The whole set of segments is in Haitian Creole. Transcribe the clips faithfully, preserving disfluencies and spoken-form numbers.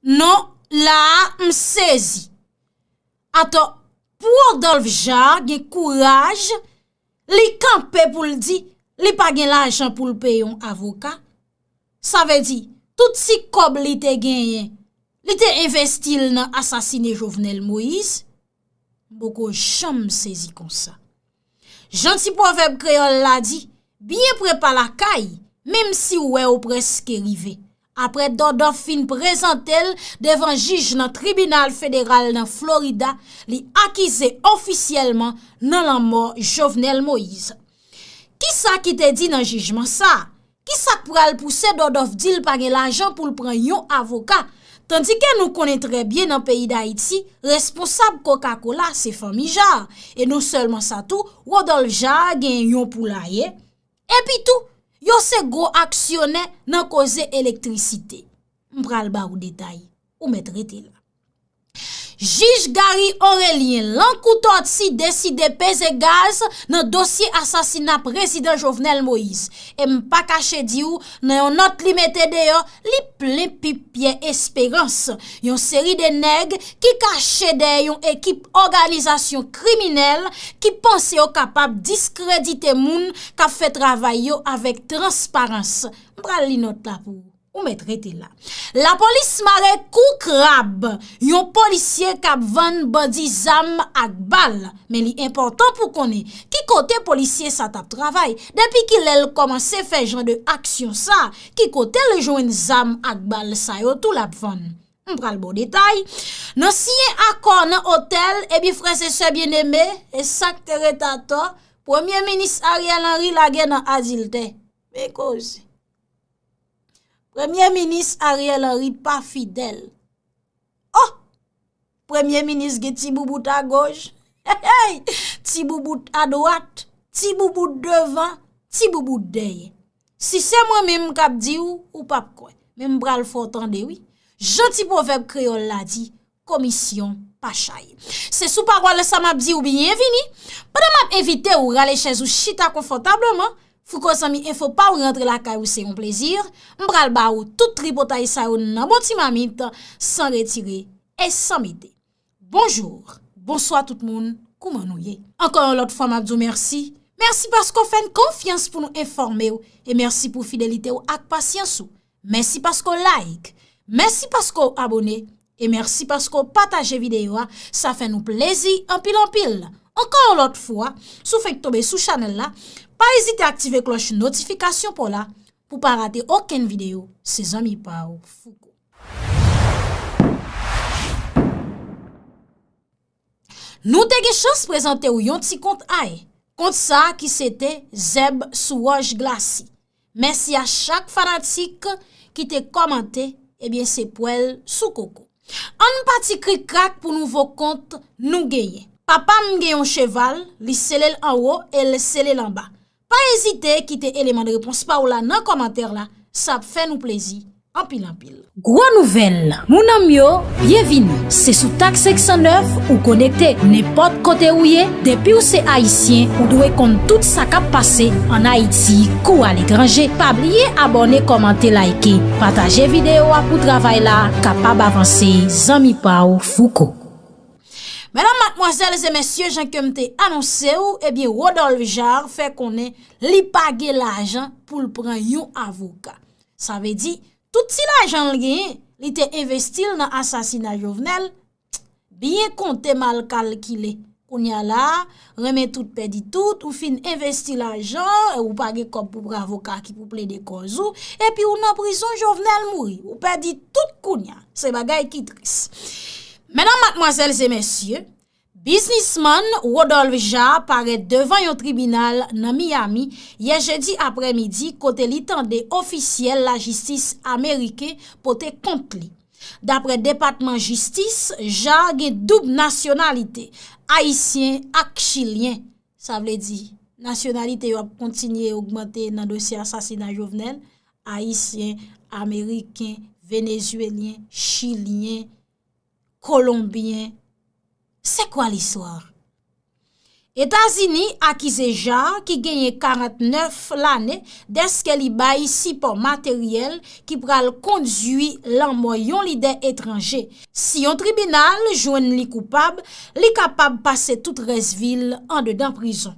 Non, la a, m sezi. Atò, pou Rodolphe Jaar gen kouraj, li kanpe pou l di li pa gen lajan pou l peye yon avoka. Sa vle di, tout ti kòb li te genyen, li te envesti l nan asasine Jovenel Moïse. M poko janm sezi konsa. Jan ti pwovèb kreyòl la di, byen pre pa lakay, menm si w wè w prèske rive. Apre Dòdòf fin prezante l devan jij nan tribinal federal nan Florida, li akize ofisyèlman nan lanmò Jovenel Moïse. Kisa ki te di nan jijman sa a? Kisa k pral pouse Dòdòf di l pa gen lajan pou l pran yon avoka? Tandike nou konnen trè byen nan peyi Dayiti, responsab Coca-Cola se fanmi Jaar. E non sèlman sa tou, Rodolphe Jaar gen yon poulaye. Epi tou, yo se gwo aksyonè nan koze elektrisite. M pral ba w detay. Ou mèt rete la. Jij Gary Orélien, Lankoutòti, deside peze gaz nan dosye asasina Prezidan Jovenel Moïse. E m pa kache di w, nan yon nòt li mete deyò, li plen pip Pyè Esperans, yon seri de nèg ki kache dèyè yon ekip òganizasyon kriminèl ki panse yo kapab diskredite moun k ap fè travay yo avèk transparans. M pral li nòt la pou ou. Ou mèt rete la. Lapolis mare kou krab yon polisye k ap vann bandi zam ak bal. Men li enpòtan pou konnen ki kote polisye sa t ap travay, depi kilè l kòmanse fè jan de aksyon sa, ki kote l jwenn zam ak bal sa yo tou l ap vann. M pral ba w detay. Nan siyen akò nan otèl, ebyen frè e sè byeneme, e sa k te ret atò, Premye Minis Ariel Henry lage nan adiltè. Men koze. Premye Minis Ariel Henry pa fidèl. Oh! Premye Minis gen ti boubout agoch, hey, hey! Ti boubout adwat, ti boubout devan, ti boubout dèyè. Si se mwen menm k ap di w, ou p ap kwè. Men m pral fè w tande wi. Jan ti pwovèb kreyòl la di, komisyon pa chay. Se sou pawòl sa m ap di w byenvini. Pandan m ap envite w rale chèz ou chita konfòtableman, Fouco zanmi enfo pa w rantre lakay ou se yon plezi. M pral ba ou tout tripotay sa yo nan bon ti mamit, san retire e san mete. Bonjou, bonswa tout moun, kouman nou ye? Ankò yon lòt fwa m ap di w mèsi. Mèsi paske w fè n konfyans pou nou enfòme w, e mèsi pou fidelite w ak pasyans ou. Mèsi paske w like. Mèsi paske w abone. E mèsi paske w pataje videyo a. Sa fè nou plezi anpil anpil. Ankò yon lòt fwa, si w fenk tonbe sou chanèl la, pa ezite aktive klòch notifikasyon pa w la pou w pa rate okenn videyo. Se zanmi pa w, Fouco. Nou te gen chans prezante w yon ti kont ay. Kont sa a ki se te Zèb sou wòch glasi. Mèsi a chak fanatik ki te kòmante, ebyen se pwèl sou koko. Ann pati krik krak pou nouvo kont nou genyen. Papa m gen yon cheval, li sele l anwo e l sele l anba. Pa ezite kite eleman de repons pa w la nan kòmantè la, sa ap fè nou plezi anpil anpil. Gwo nouvèl, moun an m yo, byenvini. Se sou Tak senk san nèf ou konekte. Nenpòt kote ou ye, depi w se Ayisyen, ou dwe konn tout sa k ap pase ann Ayiti kou aletranje. Pa bliye abòne, kòmante, like, pataje videyo a pou travay la kapab avanse. Zanmi pa w, Fouco. Medam, madmwazèl e mesye, jan ke m te anonse w, ebyen, Rodolphe Jaar fè konnen li pa gen lajan pou l pran yon avoka. Sa vle di, tout ti lajan l genyen, li te envesti l nan asasina Jovenel, byen konte mal kalkile. Kounye a la a, renmen tout pèdi tout, ou fin envesti lajan, e ou pa gen kòb pou pran avoka ki pou plede kòz ou, epi ou nan prizon, Jovenel mouri, ou pèdi tout kounye a. Se bagay ki tris. Medam, madmwazèl e mesye, biznismann Rodolphe Jaar parèt devan yon tribinal nan Miami yè jedi aprèmidi, kote li tande ofisyèl lajistis ameriken pote kont li. Daprè Depatman Jistis, Jaar gen doub nasyonalite, ayisyen ak chilyen. Sa vle di, nasyonalite yo ap kontinye ogmante nan dosye asasina Jovenel, ayisyen, ameriken, venezuelyen, chilyen, kolonbyen. C'est quoi l'histoire? Etazini akize Jaar, ki genyen karantnèf lane, dèske li bay sipò materyèl ki pral kondui lanmò yon lidè etranje. Si yon tribinal jwenn li koupab, li kapab pase tout rès vi l andedan prizon.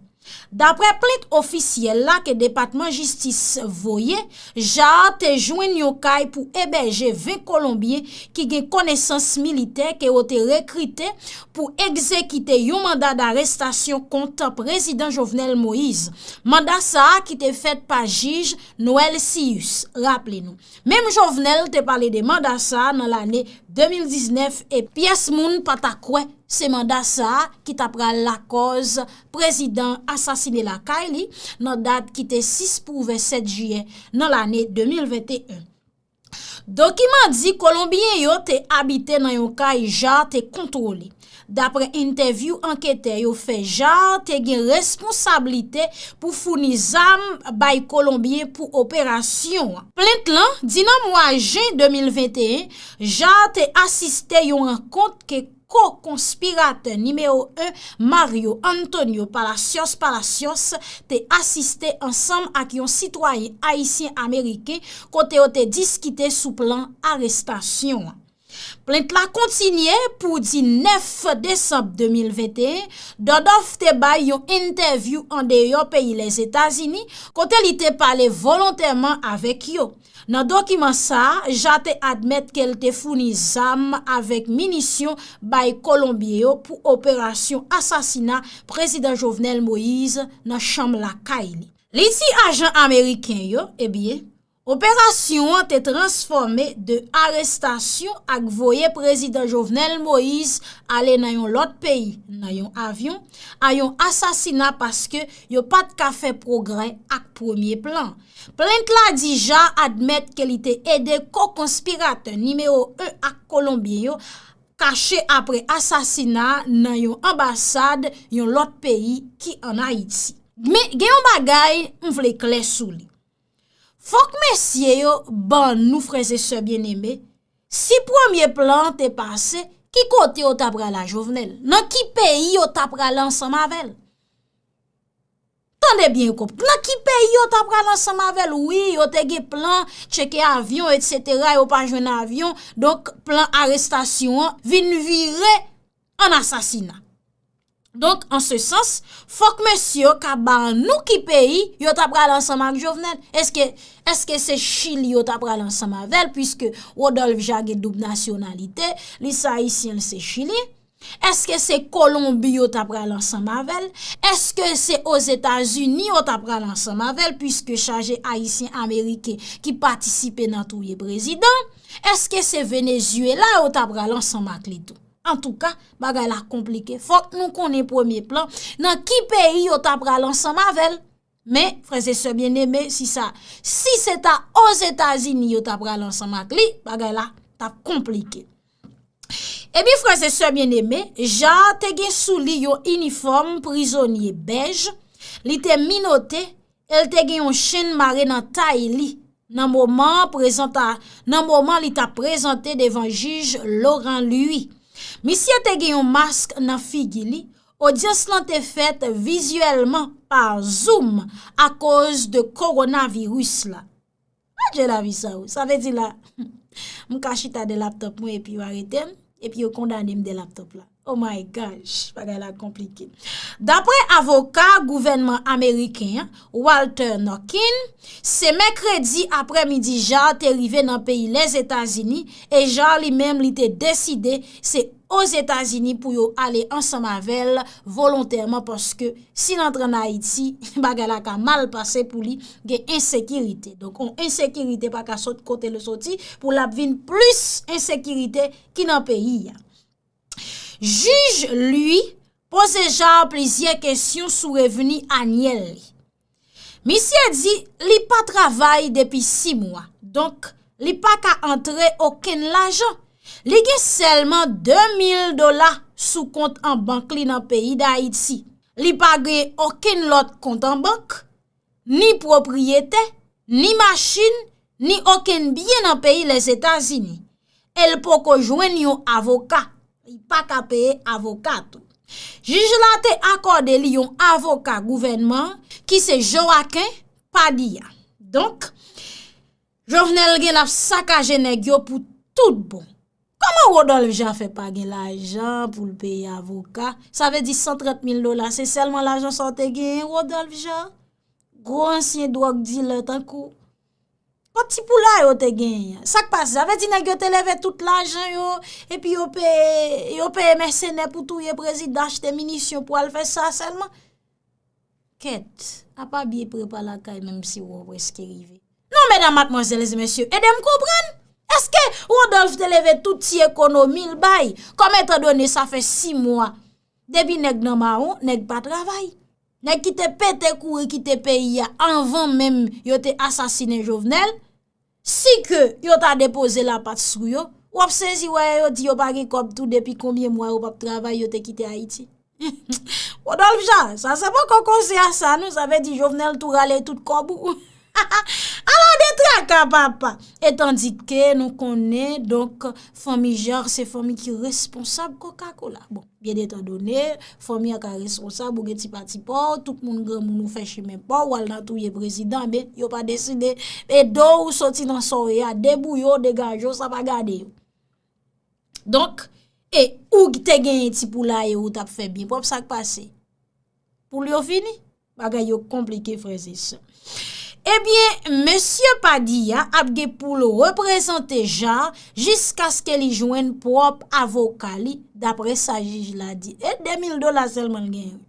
Daprè plent ofisyèl la ke Depatman Jistis voye, Jaar te jwenn yon kay pou ebèje ven Kolonbyen ki gen konesans militè ke yo te rekrite pou egzekite yon manda darestasyon kont Prezidan Jovenel Moïse. Manda sa a ki te fèt pa jij Noël Cius, raple nou. Menm Jovenel te pale de manda sa a nan lane de mil diznèf e pyès moun pa ta kwè se manda sa a ki ta pral lakòz prezidan an asasinen lakay li nan dat ki te sis pou vennsenk jiyè nan lane de mil venteyen. Dokiman di Kolonbyen yo te abite nan yon kay Jaar te kontwole. Daprè entèvyou anketè yo fè, Jaar te gen responsablite pou founi zam bay Kolonbyen pou operasyon an. Plent lan di nan mwa jen de mil venteyen, Jaar te asiste yon rankont ke ko-konspiratè nimewo en Mario Antonio Palacios Palacios te asiste ansanm ak yon sitwayen ayisyen ameriken kote yo te diskite sou plan arestasyon an. Plent la kontinye pou di nèf desanm de mil venteyen, Dodov te bay yon entèvyou andeyò peyi Lèzetazini kote li te pale volontèman avèk yo. Nan dokiman sa a, Jaar te admèt ke l te founi zam avèk minisyon bay Kolonbyen yo pou operasyon asasina Prezidan Jovenel Moïse nan chanm lakay li. Li di ajan ameriken yo, ebyen, operasyon an te transfòme de arestasyon ak voye Prezidan Jovenel Moïse ale nan yon lòt peyi nan yon avyon, a yon asasina paske yo pa t ka fè pwogrè ak premye plan. Plent la di Jaar admèt ke li te ede ko-konspiratè nimewo en ak Kolonbyen yo kache apre asasina a nan yon anbasad yon lòt peyi ki ann Ayiti. Men gen yon bagay m vle klè sou li. Fòk mesye yo ban nou, frè e sè byeneme, si premye plan an te pase, ki kote yo ta pral a Jovenel? Nan ki peyi yo ta pral ansanm avè l? Tande byen, konp-, nan ki peyi yo ta pral ansanm avè l? Wi, yo te gen plan tcheke avyon, etsetera, yo pa jwenn avyon, donk plan arestasyon an vin vire an asasina. Donk, an se sans, fòk mesye yo ka ba nou ki peyi yo ta pral ansanm ak Jovenel. Èske, èske se Chili yo ta pral ansanm avè l, piske Rodolphe Jaar gen doub nasyonalite, li se ayisyen, li se chilyen? Èske se Kolonbi yo ta pral ansanm avè l? Èske se Ozetazini yo ta pral ansanm avè l, piske chaje ayisyen ameriken ki patisipe nan touye prezidan? Èske se Venezuela yo ta pral ansanm ak li tou? Antouka, bagay la konplike. Fòk nou konnen premye plan nan ki peyi yo ta pral ansanm avè l. Men, frè e sè byeneme, si sa, si se ta Ozetazini yo ta pral ansanm ak li, bagay la t ap konplike. Ebyen, frè e sè byeneme, Jaar te gen sou li yon inifòm prizonye bèj, li te minote, e l te gen yon chenn mare nan tay li nan moman prezanta-, nan moman li t ap prezante devan jij Laurent Louis. Misye te gen yon mask nan figi li. Odyans lan te fèt vizyèlman pa Zoom akoz de kowonaviris la. Adje lavi sa ou. Sa vle di la, m ka chita de laptop mwen epi yo arete m, epi yo kondane m de laptop la. Oh my gosh, bagay la konplike. Daprè avoka gouvènman ameriken an, Walter Norkin, se mèkredi aprèmidi Jaar te rive nan peyi Lèzetazini e Jaar li menm li te deside se Ozetazini pou yo ale ansanm avè l volontèman, paske si l antre ann Ayiti, bagay la ka mal pase pou li, gen ensekirite. Donk, yon ensekirite pa ka sot kote l soti pou l ap vin plis ensekirite ki nan peyi a. Jij Louis poze Jaar plizyè kesyon sou revni anyèl li. Misye di li pa travay depi sis mwa, donk li pa ka antre okenn lajan. Li gen sèlman de mil dola sou kont an bank li nan peyi Dayiti. Li pa gen okenn lòt kont an bank, ni pwopriyete, ni machin, ni okenn byen nan peyi Lèzetazini. E l poko jwenn yon avoka. Li pa ka peye avoka tou. Jij la te akòde li yon avoka gouvènman ki se Joaquin Padilla. Donk, Jovenel gen l ap sakaje nèg yo pou tout bon. Kòman Rodolphe Jean fè pa gen lajan pou l peye avoka? Sa vle di san trant mil dola, se sèlman lajan sa w te genyen, Rodolphe Jean? Gwo ansyen dwòg dilè tankou. Kot ti poula yo te genyen an? Sa k pase? Sa vle di nèg yo te leve tout lajan yo, epi yo peye, yo peye mèsenè pou touye prezidan, achte minisyon pou al fè sa sèlman? Kèt, apa byen pre pa lakay menm si w prèske rive. Non, medam, madmwazèl e mesye, ede m konprann. Èske Rodolphe te leve tout ti ekonomi l bay? Kòm etandone sa fè sis mwa depi nèg nan mawon, nèg pa travay. Nèg ki te pete kouri kite peyi a anvan menm yo te asasinen Jovenel, si ke yo ta depoze lapat sou yo, w ap sezi wè yo di yo pa gen kòb tou depi konbyen mwa yo p ap travay, yo te kite Ayiti. Rodolphe Jean, sa se poko koze a sa non, sa vle di Jovenel tou rale tout kòb ou. Ala de traka papa. E tandike nou konnen, donk, fanmi Jean se fanmi ki responsab Coca-Cola. Bon, byen etandone, fanmi an ka responsab, ou gen ti pati pa w, tout moun granmoun ou fè chimen pa w, w al nan touye prezidan, men yo pa deside ede w soti nan sa w ye a, debouye w, degaje w, sa pa gade yo. Donk, e ou te genyen ti poulaye ou t ap fè byen pwòp, sa k pase? Poul yo fini? Bagay yo konplike, frè e sè. Ebyen, mesye Padilla ap gen pou l reprezante Jean jiskaske li jwenn pwòp avoka li, daprè sa jij la di. E de mil dola sèlman l genyen.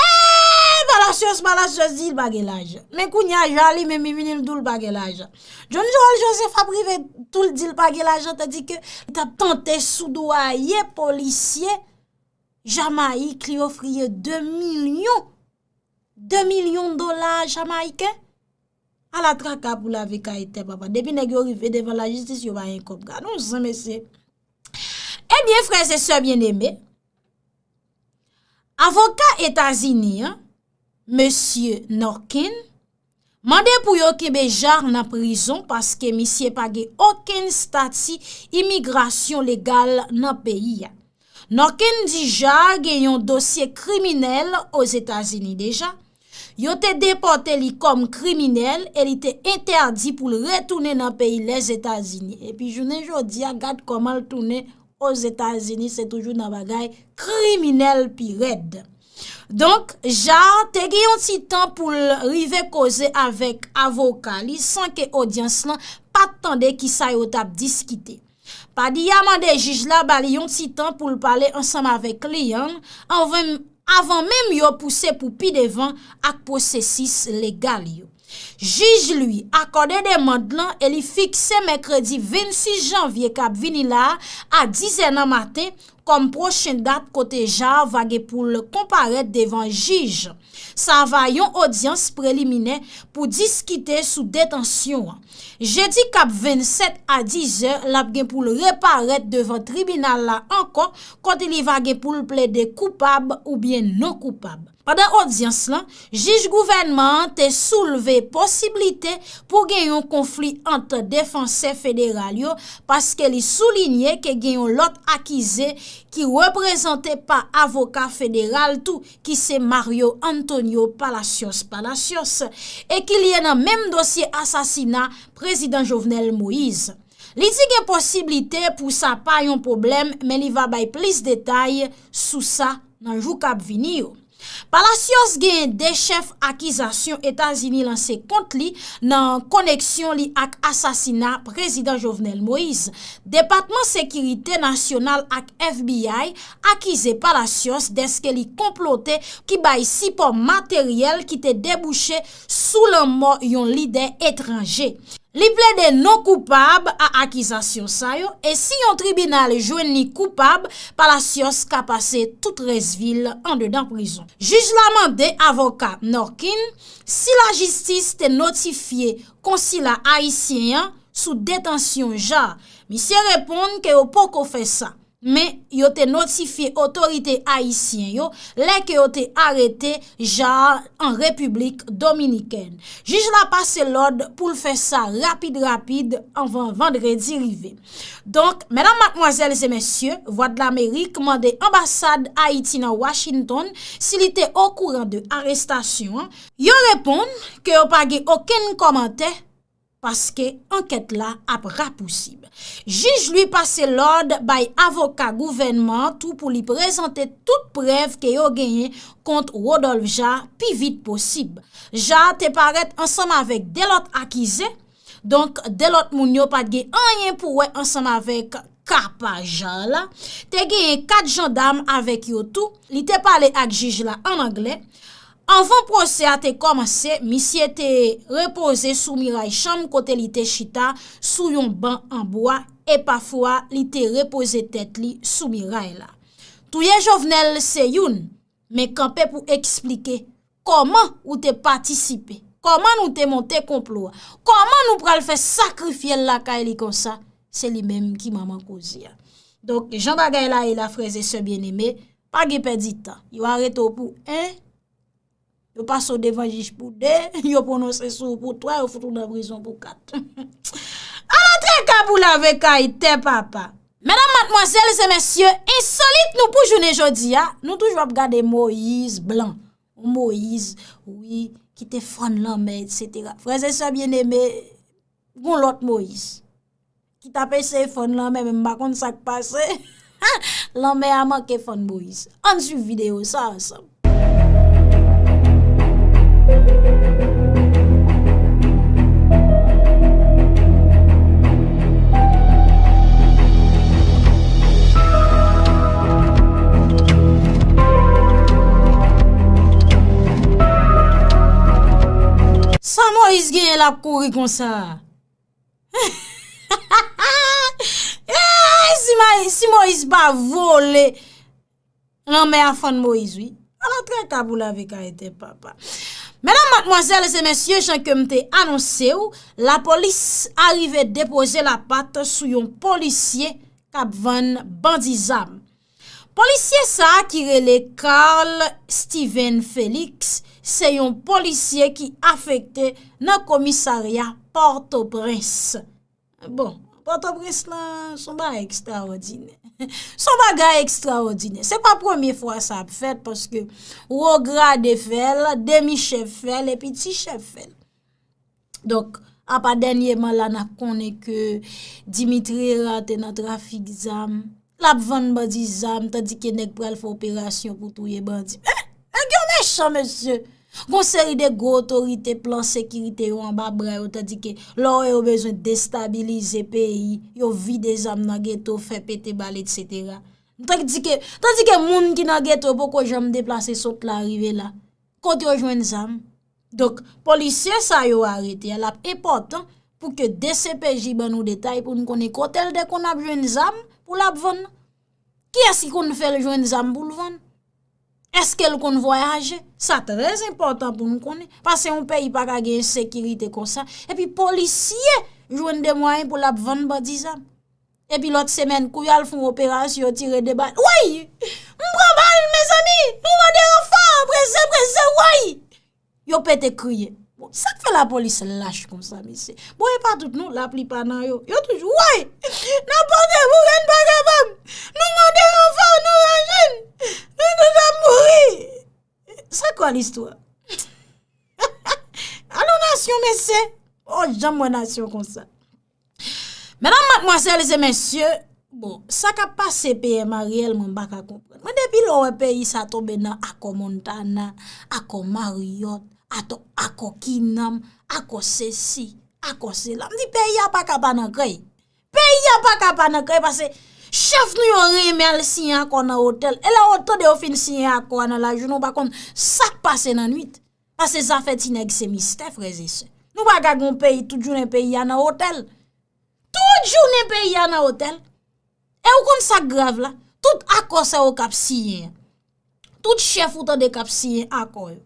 Eee, Palacios, Palacios di l pa gen lajan. Men kounye a, Jean li menm li vini l di w l pa gen lajan. John Joel Joseph ap rive tou l di l pa gen lajan, tandike li t ap tante soudwaye polisye Jamayik, li ofri yo de milyon, de milyon dola jamayiken. Ala traka pou lave kay tè papa. Depi nèg yo rive devan lajistis, yo pa gen kòb. Gad yon zen, mesye. Ebyen, frè e sè byeneme, avoka Etazini an, mesye Norkin, mande pou yo kenbe Jean nan prizon paske misye pa gen okenn estati imigrasyon legal nan peyi a. Norkin di Jean gen yon dosye kriminèl Ozetazini deja. Yo te depòte li kòm kriminèl e li te entèdi pou l retounen nan peyi Lèzetazini. Epi jounen jodi a, gad kòman l tounen Ozetazini, se toujou nan bagay kriminèl pi rèd. Donk, Jean te gen yon ti tan pou l rive koze avèk avoka li san ke odyans lan pa t tande kisa yo t ap diskite. Padilla mande jij la ba li yon ti tan pou l pale ansanm avèk kliyan l anvan, avan menm yo pouse pou pi devan ak pwosesis legal yo. Jij li akòde demann lan e li fikse mèkredi vennsis janvye k ap vini la a, a dizè nan maten, kòm pwochen dat kote Jean va gen pou l konparèt devan jij. Sa va yon odyans preliminè pou diskite sou detansyon an. Jedi k ap vennsèt a dizè, l ap gen pou l reparèt devan tribinal la ankò, kote li va gen pou l plede koupab oubyen non koupab. Pandan odyans lan, jij gouvènman an te soulve posiblite pou gen yon konfli ant defansè federal yo, paske li soulinye ke gen yon lòt akize ki reprezante pa avoka federal tou, ki se Mario Antonio Palacios Palacios, e ki lye nan menm dosye asasina prezidan Jovenel Moïse. Li di gen posiblite pou sa pa yon pwoblèm, men li va bay plis detay sou sa nan jou k ap vini yo. Palacios genyen de chèf akizasyon Etazini lanse kont li nan koneksyon li ak asasina prezidan Jovenel Moïse. Depatman Sekirite Nasyonal ak F B I akize Palacios dèske li konplote ki bay sipò materyèl ki te debouche sou lanmò yon lidè etranje. Li plede non koupab a akizasyon sa yo, e si yon tribinal jwenn li koupab, Palacios ka pase tout rès vi l andedan prizon. Jij la mande avoka Norkin si lajistis te notifye konsila ayisyen an sou detansyon Jean. Misye reponn ke yo poko fè sa. men yo te notifye otorite ayisyen yo lè ke yo te arete Jaar an Repiblik Dominikèn. Jij la pase lòd pou l fè sa rapid rapid anvan vandredi rive. Donk, medam, madmwazèl e mesye, Vwadlamerik mande anbasad Ayiti nan Washington si li te okouran de arestasyon an. Yo reponn ke yo pa gen okenn kòmantè paske ankèt la ap rapousib. Jij li pase lòd bay avoka gouvènman an tou pou li prezante tout prèv ke yo genyen kont Rodolphe Jaar pi vit posib. Jaar te parèt ansanm avèk de lòt akize. Donk, de lòt moun yo pa t gen anyen pou wè ansanm avèk ka pa Jaar la. Te genyen kat jandam avèk yo tou. Li te pale ak jij la an anglè. Anvan pwosè a te kòmanse, misye te repoze sou miray chanm kote li te chita sou yon ban an bwa e pafwa li te repoze tèt li sou miray la. Touye Jovenel se youn, men kanpe pou eksplike kòman ou te patisipe, kòman nou te monte konplo a, kòman nou pral fè sakrifye l lakay li konsa, se li menm ki manman koze a. Donk, jan bagay la ye la, frè e sè byeneme, pa gen pèdi tan. Yo arete w pou en, yo pase w devan jij pou de, yo pwononse sou ou pou twa, yo fout ou nan prizon pou kat. Ala traka pou lave kay tè papa. Medam, madmwazèl e mesye, ensolit nou pou jounen jodi a, nou toujou ap gade Moyiz blan. Yon Moyiz, wi, ki te fann lanmè, etsetera. Frè e sè byeneme, gon lòt Moyiz ki t ap eseye fann lanmè, men m pa konn sa k pase. Lanmè a manke fann Moyiz. Ann swiv videyo sa a ansanm. Sa Moyiz genyen l ap kouri konsa a? Eh, si May-, si Moyiz pa vole, lanmè a fann Moyiz, wi. Ala traka pou lave kay tè papa. Medam, madmwazèl e mesye, jan ke m te anonse w, lapolis arive depoze lapat sou yon polisye k ap vann bandi zam. Polisye sa a ki rele Carl Steven Félix, se yon polisye ki afekte nan komisarya Pòtoprens. Bon, Pòtoprens lan, se yon bagay ekstraòdinè. Se yon bagay ekstraòdinè. Se pa premye fwa sa ap fèt, paske wo grade fè l, demi chèf fè l, epi ti chèf fè l. Donk, apa dènyèman la, n ap konnen ke Dimitri Hérard te nan trafik zam. L ap vann bandi zam, tandike nèg pral fè operasyon pou touye bandi. Eh, nèg yo mechan, mesye! Gon seri de gwo otorite, plan sekirite yo anba bra yo, tandike lè w wè yo bezwen destabilize peyi, yo vide zam nan geto, fè pete bal, etsetera. Tandike, tandike moun ki nan geto poko janm deplase sot la rive la. Kote yo jwenn zam? Donk, polisye sa yo arete a, l ap enpòtan pou ke D C P J ban nou detay pou n konnen kote l te konn ap jwenn zam pou l ap vann nan. Kiyès ki konn fè l jwenn zam pou l vann? Èske l konn vwayaje? Sa trè enpòtan pou n konnen, paske yon peyi pa ka gen ensekirite konsa, epi polisye jwenn de mwayen pou l ap vann bandi zam. Epi lòt semèn, kou y al fè yon operasyon, yo tire de bal. Woy! M pran bal, mezanmi! Nou mande ranfò! Prese, prese, woy! Yo pete kriye. Bon, sa k fè lapolis lach konsa, mesye? Bon, e pa tout non, laplipa nan yo. Yo toujou, woy! N ap pote pou grenn pa kapab! Nou mande ranfò, nou raje n! Nou tout ap mouri! Sa kwa listwa? Alon nasyon, mesye! O, janm wè nasyon konsa. Medam, madmwazèl e mesye, bon, sa k ap pase P M Ariel, mwen m pa ka konprann. Mwen, depi lè w wè peyi sa tonbe nan akò Montana, akò Marriott, ato-, akò Kinam, akò sesi, akò sela. M di peyi a pa ka pa nan krèy. Peyi a pa ka pa nan krèy paske chèf nou yo renmen al siyen akò nan otèl. E lè w tande yo fin siyen akò a nan lajounen, w pa konn sa k pase nan nwit. Paske zafè ti nèg se mistè, frè e sè. Nou pa ka gen yon peyi, tout jounen peyi a nan otèl. Tout jounen peyi a nan otèl. E ou konn sa k grav la? Tout akò sa yo k ap siyen an. Tout chèf ou tande k ap siyen akò yo.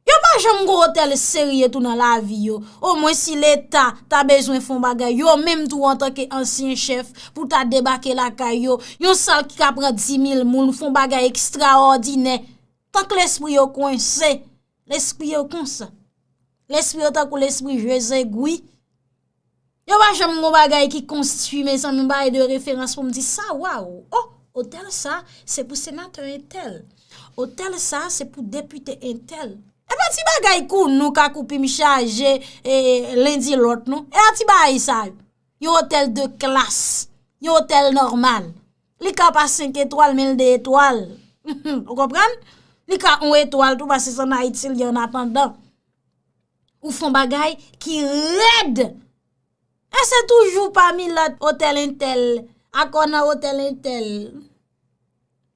Yo pa Pa janm gon otèl serye tou nan lavi yo. Omwen si Leta ta bezwen fè yon bagay, yo menm tou antanke ansyen chèf, pou ta debake lakay yo, yon sal ki ka pran dis mil moun, fè yon bagay ekstraòdinè. Tank lespri yo kwense, lespri yo konsa. Lespri yo tankou lespri je zegwi. Yo pa janm gon bagay ki konstwi, mezanmi, yon bagay de referans pou m di sa, waw. Oh, otèl sa, se pou senatè entèl. Otèl sa, se pou depite entèl. E pa ti bagay kou nou ka koupi m chaje, e, lendi lòt nou. E a ti bagay sa yo. Yon otèl de klas. Yon otèl nòmal. Li ka pa senk etwal, men l de etwal. Ou konprann? Li ka yon etwal tou, paske se an Ayiti l ye an atandan. Ou fè yon bagay ki rèd. E se toujou pami lòt otèl entèl, akò nan otèl entèl.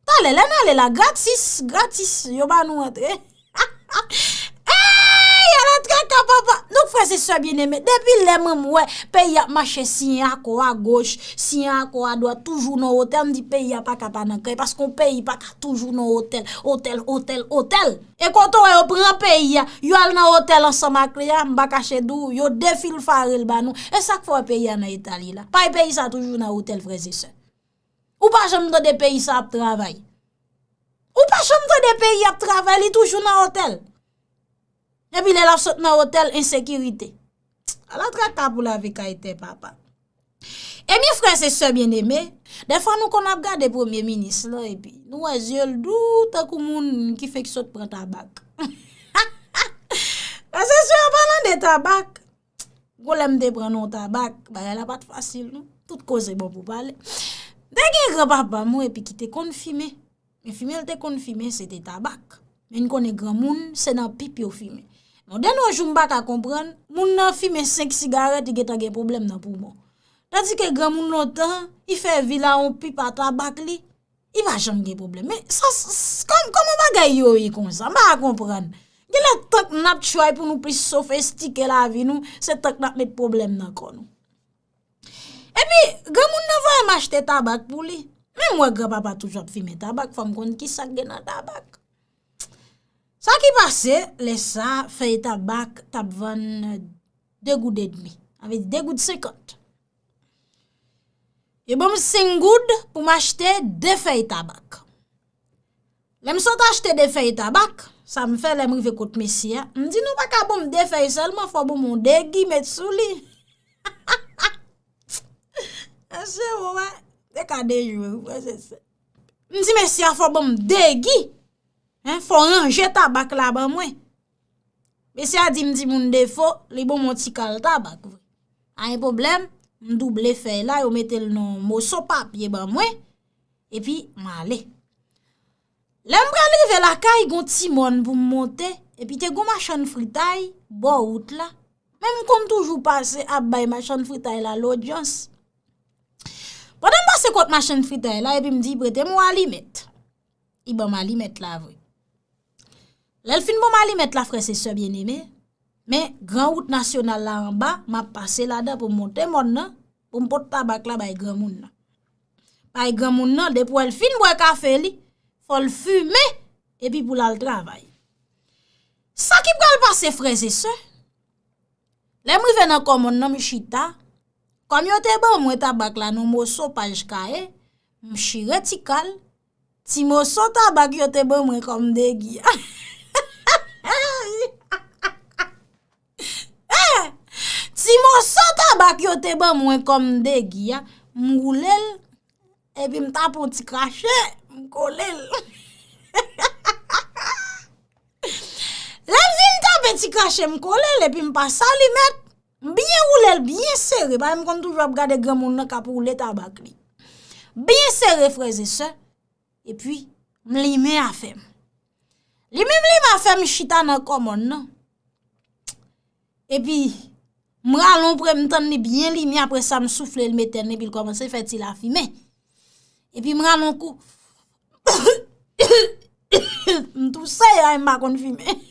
Talè, lè n ale la, gratis, gratis, yo ba nou antre. Ey, ala traka papa! Donk, frè e sè byeneme, depi lè mwen m wè peyi ap mache siyen akò agoch, siyen akò adwat, toujou nan otèl, m di peyi a pa ka pa nan kay, paske yon peyi pa ka toujou nan otèl, otèl, otèl, otèl. E kote w wè yo pran peyi a, yo al nan otèl ansanm ak li a, m pa kache di w, yo defilfare l ba nou. E sa k fè w wè peyi a nan eta li la. Pay peyi sa toujou nan otèl, frè e sè. Ou pa janm tande peyi sa ap travay. Ou pa janm tande peyi ap travay, li toujou nan otèl. Epi lè l ap sot nan otèl, ensekirite. Ala traka pou lave kay tè papa. Ebyen, frè e sè byeneme, dèfwa nou konn ap gade premye minis lan, epi nou wè zye l dou tankou moun ki fenk sot pran tabak. Frè e sè, an palan de tabak, gon lè m te pran yon tabak, bagay la pa t fasil non. Tout koze bon pou pale. M te gen granpapa m wi, epi ki te konn fimen. Men fimen l te konn fimen, se te tabak. Men n konnen granmoun, se nan pip yo fimen. Men de nos jours, m pa ka konprann, moun nan fimen senk sigarèt, li gentan gen pwoblèm nan poumon. Tandike granmoun lontan, li fè vi l a yon pip a tabak li, li pa janm gen pwoblèm. Men sa, s- s- kòm- kòman bagay yo ye konsa? M pa ka konprann. Genlè tank n ap try pou nou plis sofistike lavi nou, se tank n ap met pwoblèm nan kò nou. Epi, granmoun nan voye m achte tabak pou li. Men m wè granpapa toujou ap fimen tabak, fò m konn kisa k gen nan tabak. Sa ki pase, lè sa, fèy tabak t ap vann de goud edmi, sa vle di de goud senkant. Yo ban m senk goud pou m achte de fèy tabak. Lè m sot achte de fèy tabak, sa m fè lè m rive kot mesye a, m di nou pa ka ban m de fèy sèlman, fò ban m yon degi met sou li. Mesye, ou wè, te ka dejwe, wi, frè e sè. M di mesye a fò ban m degi, hein, fò ranje tabak la ban mwen. Mesye a di m timoun defo, li ban m yon ti kal tabak vre. Pa gen pwoblèm, m double fèy la, yo mete l nan yon moso papye ban mwen, epi m ale. Lè m pral rive lakay, gon ti mòn pou m monte, epi te gon machann fritay bò wout la. Men m konn toujou pase ap bay machann fritay la lodyans. Pandan m pase kot machann fritay la, epi m di, prete m yon alimèt. Li ban m alimèt la vre. Lè l fin ban m alimèt la, frè e sè byeneme, men gran wout nasyonal la anba, m ap pase ladan pou m monte mòn nan, pou m pot tabak la bay granmoun nan. Bay granmoun nan, depi w wè l fin bwè kafe li, fò l fimen, epi pou l al travay. Sa ki pral pase, frè e sè, lè m rive nan kò mòn nan, m chita, kòm yo te ban mwen tabak la nan moso paj kaye, m chire ti kal, ti moso tabak yo te ban mwen kòm degi a. Eh! Ti moso tabak yo te ban mwen kòm degi a, m woule l, epi m tape yon ti krache, m kole l. Lè m fin tape ti krache, m kole l, epi m pase alimèt, m byen woule l, byen sere, paske m konn toujou ap gade granmoun nan k ap woule tabak li. Byen sere, frè e sè, epi m limen afè m. Li menm limen afè m, chita nan kò mòn nan. Epi, m rale yon pre, m tann li byen limen, apre sa, m soufle l, m etèn li, epi l kòmanse fè ti lafimen. Epi, m rale yon kou. M touse, ay, m pa konn fimen.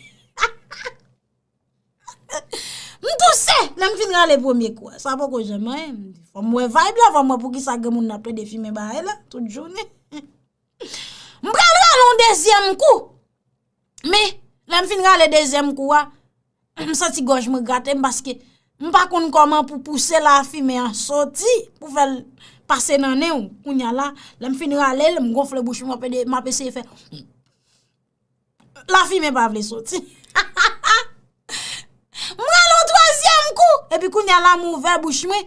M touse, lè m fin rale premye kou a. Sa poko janm anyen. M di, fò m wè vibe la, fò m wè poukisa granmoun nan ap plede fimen bagay la, tout jounen. M pral rale yon dezyèm kou. Men, Lè m fin rale dezyèm kou a, m santi gòj mwen grate m paske m pa konn kòman pou pouse lafimen an soti pou fè l pase nan nen w. Kounye a la, lè m fin rale l, m gonfle bouch mwen, m ap ede, m ap eseye fè. Lafimen pa vle soti. M rale yon twazyèm kou. Epi kounye a la, m ouvè bouch mwen.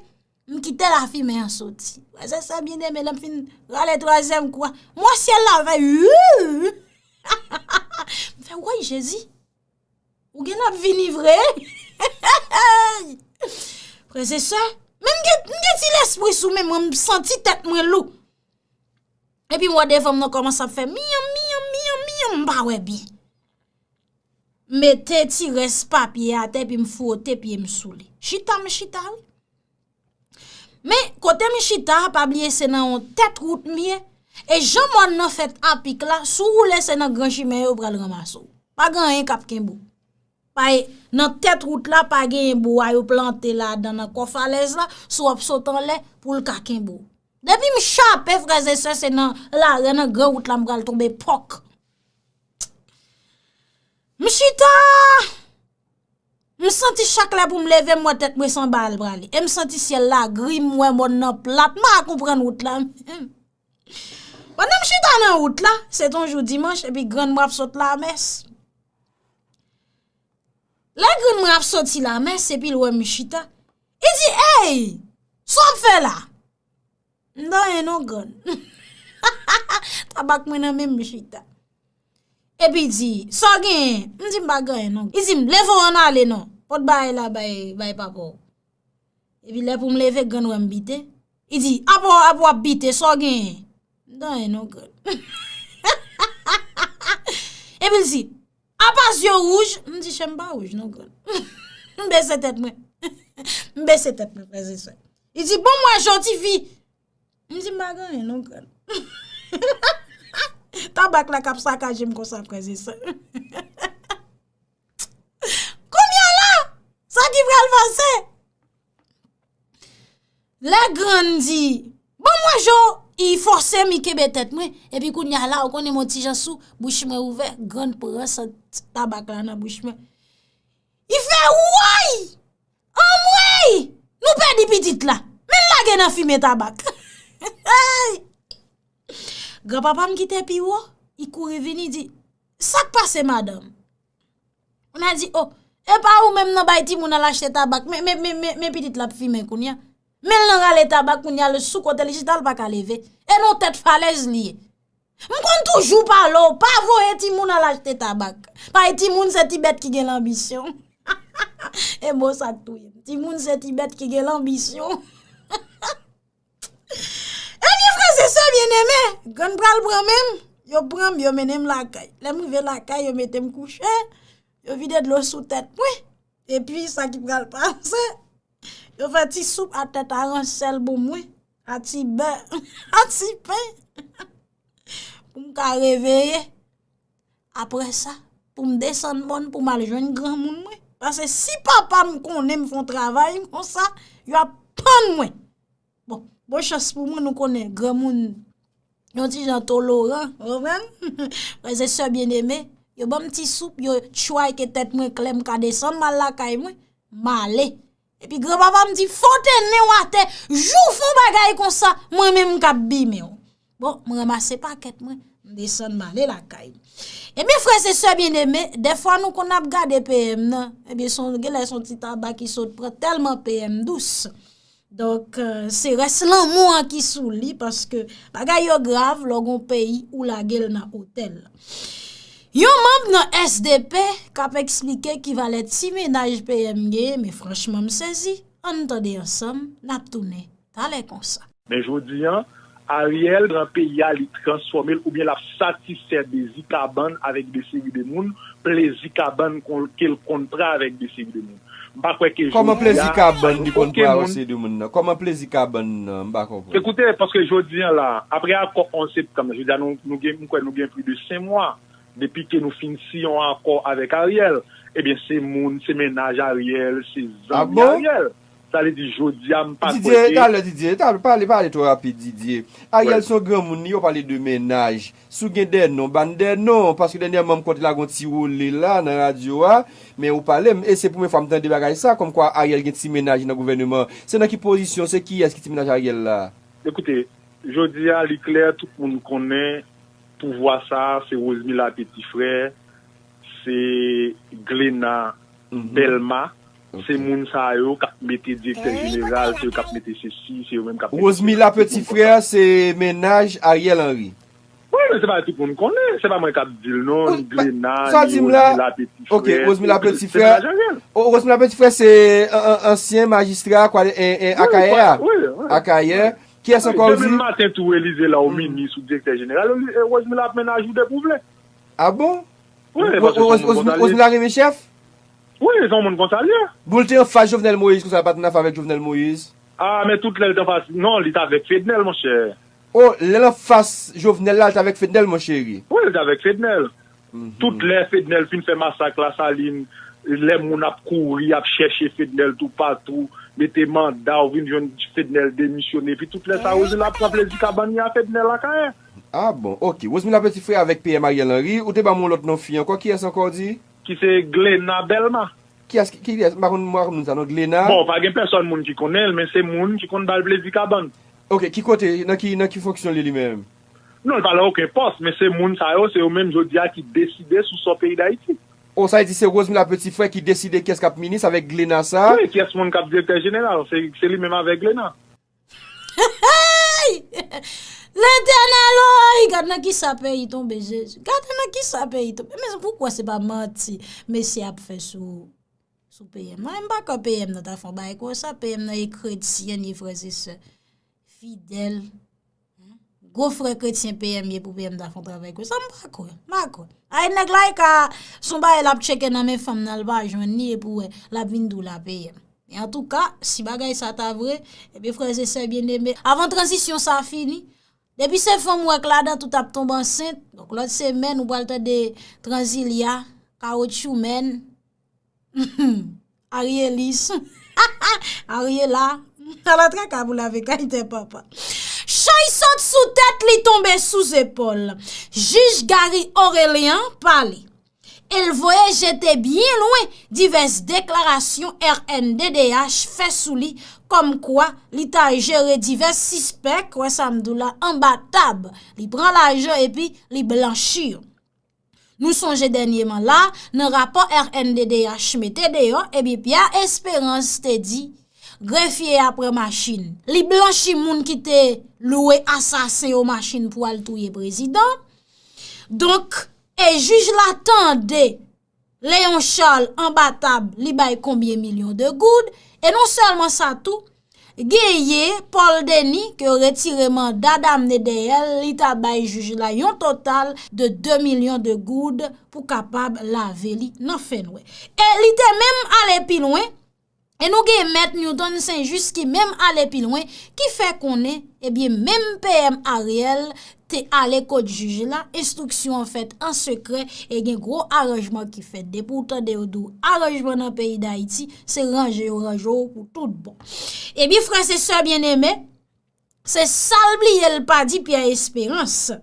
M kite lafimen an soti. Frè e sè byeneme, lè m fin rale twazyèm kou a, m wè syèl la fè yu. M fè, woy, Jezi, ou gen ap vini vre. Frè e sè, men m gen, m gen ti lespri sou men mwen, m santi tèt mwen lou. Epi m wè devan m nan kòmanse ap fè miyanm, miyanm, miyanm, miyanm, m pa wè byen. M mete ti rès papye atè, epi m fwote pye m sou li. Chita, m chita, wi. Men, kote m chita a, pa bliye se nan yon tèt wout m ye. E jan mòn nan fèt apik la, si w woule se nan gran chimen yo pral ranmase w. Pa gen anyen k ap kenbe w. Pa, nan tèt wout la, pa genyen bwa yo plante ladan nan kò falèz la, si w ap sot anlè, pou l ka kenbe w. Depi m chape, frè e sè, se nan larè, nan gran wout la, m pral tonbe pòk. M chita! M santi chak lè pou m leve, m wè tèt mwen se anba a l prale. E m santi syèl la gri, m wè mòn nan plat, m pa konprann wout la. Pandan m chita nan wout la, se te yon jou dimanch, epi grann mwen ap sot lamès. Lè grann mwen ap soti lamès, epi l wè m chita, li di, "Ey! Sa w ap fè la?" M di, "Anyen non, grann." Tabak mwen nan men m, m chita. Epi l di, "Sa w genyen?" M di, "M pa gen anyen non." Li di m, "Leve w ann ale non. Pot bagay la bay, bay papa w." Epi lè pou m leve, grann wè m bite. Li di, "Apa w, apa w ap bite, sa w genyen?" M di, "Anyen non, grann." Epi l di, "Apa zye w wouj?" M di, "Chen, m pa wouj non, grann." M bese tèt mwen. M bese tèt mwen, frè e sè. Li di, "Bon, m wè jan w ti fi." M di, "M pa gen anyen non, grann." Tabak la k ap sakaje m konsa, frè e sè. Kounye a la, sa ki pral pase? Lè grann di, "Bon, m wè jan w," li fòse m, li kenbe tèt mwen. Epi kounye a la, ou konnen m yon ti jan sou, bouch mwen ouvè, grann pran sant tabak la nan bouch mwen. Li fè, "Woy! Anmwey! Nou pèdi pitit la! Men l lage nan fimen tabak!" Granpapa m ki te pi wo, li kouri vini, li di, "Sa k pase, madanm?" Moun nan di, "O, e pa ou menm nan bay timoun al achte tabak, men, men, men, men, men pitit la ap fimen kounye a. Men l nan rale tabak kounye a, l sou kote l chita, l pa ka leve. E nan tèt falèz li ye." M konn toujou pale w, pa voye timoun al achte tabak. Paske timoun se ti bèt ki gen lanbisyon. E mo sa k touye m. Timoun se ti bèt ki gen lanbisyon. Ebyen, frè e sè byeneme, grann pral pran men m, yo pran m, yo mennen m lakay. Lè m rive lakay, yo mete m kouche, yo vide dlo sou tèt mwen. Epi, sa ki pral pase, yo fè ti soup a tèt aransèl pou mwen, a ti bè, a ti pen, pou m ka reveye. Apre sa, pou m desann mòn pou m al jwenn granmoun mwen. Paske si papa m konnen m fè yon travay konsa, y ap pann mwen. Bon, bon chans pou mwen, nou konnen granmoun yon ti jan toloran, ou konprann? Frè e sè byeneme, yo ban m ti soup, yo tchwayke tèt mwen klè, m ka desann m al lakay mwen, m ale. Epi granpapa m di, "Fote nen w atè, jou w fè yon bagay konsa, mwen menm m k ap bimen w." Bon, m ranmase pakèt mwen, m desann m ale lakay. Ebyen, frè e sè byeneme, dèfwa nou konn ap gade P M nan, ebyen, se yon, genlè se yon ti tabak ki sot pran tèlman P M dous. Donk, euh, se rès lanmou an ki sou li, paske bagay yo grav lè w gon peyi ou lage l nan otèl. Yon manm nan S D P k ap eksplike ki valè ti mennaj P M genyen, men franchman m sezi. Ann tande ansanm, n ap tounen talè konsa. Men jodi a, Ariel pran peyi a, li transfòme l oubyen l ap satisfè dezi kabann avèk de seri de moun, plezi kabann kon, ke l konn pran avèk de seri de moun. M pa kwè ke jodi a, okenn moun. Kòman plezi kabann li konn pran avèk seri de moun nan? Kòman plezi kabann nan? M pa konprann. Ekoute, paske jodi a la, apre akò onz septanm nan, jodi a nou, nou gen, m kwè nou gen plis de senk mwa depi ke nou fin siyen yon akò avèk Ariel. Ebyen, se moun, se mennaj Ariel, se zanmi Ariel. Sa vle di, jodi a, m pa kwè Didier, ke talè, Didier, talè, pale, pale twò rapid, Didier. Ariel se yon granmoun, li, yo pale de mennaj. Si w gen de non, ban de non, paske dènyèman, m kwè w te lage yon ti wole la nan radyo a, men ou pale m, e se premye fwa m tande bagay sa, kòmkwa Ariel gen ti mennaj nan gouvèneman. Se nan ki pozisyon, se kiyès ki ti mennaj Ariel la? Ekoute, jodi a, li klè, tout moun konnen pouvwa sa a, se Rosemila Petit Frè, se Glena Bèlma, se moun sa yo k ap mete direktè jeneral, se yo k ap mete sesi, se yo menm k ap mete sela. Rosemila Petit Frè, se mennaj Ariel Henry. Wi, men se pa tout moun konnen, se pa mwen k ap di l non, ni Glena, ni Rosemila Petit Frè, se mennaj Ariel. Rosemila Petit Frè, se ansyen majistra Akayè a. Akayè. Kiyès ankò ou di? Demen maten tou, Elize la, ou minis, ou direktè jeneral, Rosemila ap mennaj ou depi w vle. A bon? Wi, paske se yon moun konsa l ye. Rosemila renmen chèf? Wi, se yon moun konsa l ye. Bon, l te anfas Jovenel Moïse, konsa l pa t nan afè avèk Jovenel Moïse? A, men tout lè l te anfas, non, li t avèk Fednel, monchè. O, lè l anfas Jovenel la, l t avèk Fednel, moncheri. Wi, l t avèk Fednel. Tout lè Fednel fin fè masak Lasalin, lè moun ap kouri, ap chèche Fednel toupatou, mete manda, ou vin jwenn Fednel demisyone, epi tout lè sa, Rosemila ap pran plezi kabann li a Fednel Akayè. A bon, ok. Rosemila Petit Frè avèk P M Ariel Henry, ou te ban m yon lòt non fi ankò, kiyès ankò w di? Ki se Glena Bèlma. Kiyès, ki, kiyès, m pa konn, m pa konn moun sa non, Glena. Bon, pa gen pèsòn moun ki konnen l, men se moun ki konn ba l plezi kabann. Ok, ki kote, nan ki, nan ki fonksyon li, li menm? Non, li pa nan okenn pòs, men se moun sa yo, se yo menm jodi a ki deside sou sò peyi Dayiti. O, sa vle di se Rosemila Petit Frè ki deside kiyès k ap minis avèk Glena sa? Wi, kiyès moun k ap direktè jeneral, se, se li menm avèk Glena. Hey! Letènèl, oy, gad nan kisa peyi tonbe, Jezi. Gad nan kisa peyi tonbe. Men poukwa se pa manti mesye ap fè sou, sou P M nan? M pa kwè P M nan ta fè yon bagay konsa. P M nan e kretyen, ni frè e sè fidèl. Gwo frè kretyen P M ye pou P M ta fè yon travay konsa. M pa kwè. M pa kwè. Ay, nèg la, e ka, se yon bagay l ap tcheke nan men fanm nan, l pa jwenn li, epi w wè, l ap vin di w la P M. Men antouka, si bagay sa ta vre, ebyen, frè e sè byeneme, avan tranzisyon sa fini, depi se fanm ou wè k ladan, tout ap tonbe ansent. Donk, lòt semèn, ou pral tande Tranzilya, Kawotchou Mèn, Aryelis, Aryela, ala traka pou lave kay tè papa. Chay sot sou tèt li tonbe sou zepòl. Jij Gary Orélien pale. E l voye jete byen lwen divès deklarasyon R N D D H fè sou li, kòmkwa li ta jere divès sispèk, wè sa m di w la, anba tab. Li pran lajan epi li blanchi yo. Nou sonje dènyeman la, nan rapò R N D D H mete deyò, ebyen Pierre Espérance te di, grefye a pran machin. Li blanchi moun ki te lwe asasen yo machin pou al touye prezidan. Donk, e jij la tande Léon Charles anba tab, li bay konbyen milyon de goud, e non sèlman sa tou, genyen Paul Denis ke yo retire manda damne dèyè l, li ta bay jij la yon total de de milyon de goud pou kapab lave li nan fènwè. E li te menm ale pi lwen, e nou gen Mèt Newton Saint-Just ki menm ale pi lwen, ki fè konnen, ebyen, menm P M Ariel te ale kot jij la, enstriksyon an fèt an sekrè e gen gwo aranjman ki fèt. Depi w tande yo di w aranjman nan peyi Dayiti, se ranje yo ranje w pou tout bon. Ebyen, frè e sè byeneme, se sa l bliye l pa di Pierre Espérance.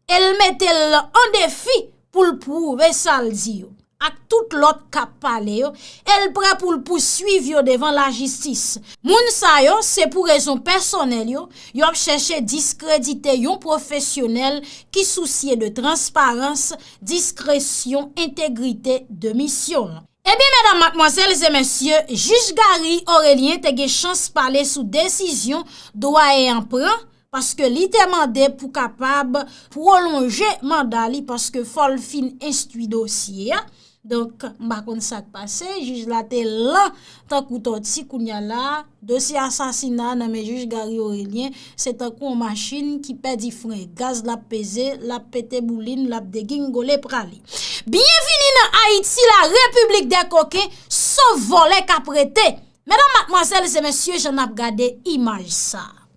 E l mete l an defi pou l pwouve sa l di yo, ak tout lòt k ap pale yo, e l prè pou l pouswiv yo devan lajistis. Moun sa yo, se pou rezon pèsonèl yo, yo ap chèche diskredite yon pwofesyonèl ki sousye de transparans, diskresyon, entegrite de misyon l. Ebyen, medam, madmwazèl e mesye, jij Gary Orélien te gen chans pale sou desizyon dwayen an pran, paske li te mande pou kapab pwolonje manda li, paske fò l fin enstwi dosye a. Donk, m pa konn sa k pase, jij la te lan tankou tòti, kounye a la, dosye asasina nan men jij Gary Orélien, se tankou yon machin ki pèdi fren, gaz l ap peze, l ap pete boulin, l ap degingole prale. Byenvini nan Ayiti, la repiblik dè koken, sof vòlè k ap rete. Medam, madmwazèl e mesye, jan n ap gade imaj sa a.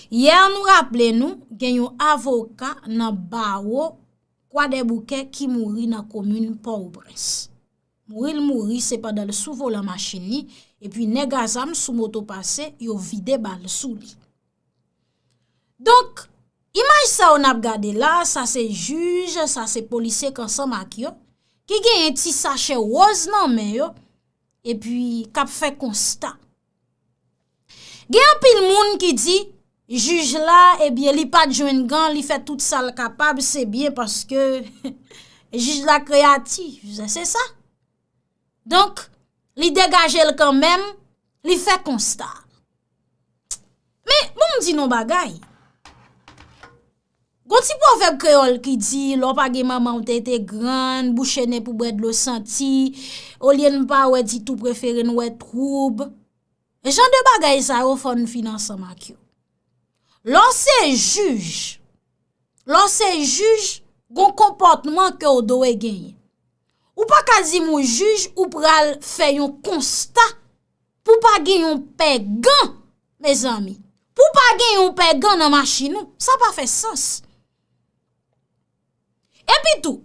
Yè, nou raple nou, gen yon avoka nan bawo Kwadèboukè ki mouri nan komin Pòtoprens. mouri l mouri, se pandan l sou volan machin li, epi nèg a zam sou moto pase, yo vide bal sou li. Donk, imaj sa yo n ap gade la, sa se jij, sa se polisye k ansanm ak yo, ki genyen ti sachè wòz nan men yo, epi k ap fè konsta. Gen anpil moun ki di, jij la, ebyen, li pa t jwenn gan, li fè tout sa l kapab, se byen paske jij la kreyatif, se sa. Donk, li degaje l kanmenm, li fè konsta. Men, bon, m di nou bagay. Gon ti pwovèb kreyòl ki di, lè w pa gen manman w tete grann, bouche nen pou bwè dlo santi, olye n pa wè ditou prefere n wè twoub. Jan de bagay sa yo fò n fin ansanm ak yo. Lè w se jij, lè w se jij, gon konpòtman ke w dwe genyen. Ou pa ka di m ou jij, ou pral fè yon konsta pou pa gen yon pè gan, mezanmi. Pou pa gen yon pè gan nan machin ou, sa pa fè sans. Epi tou,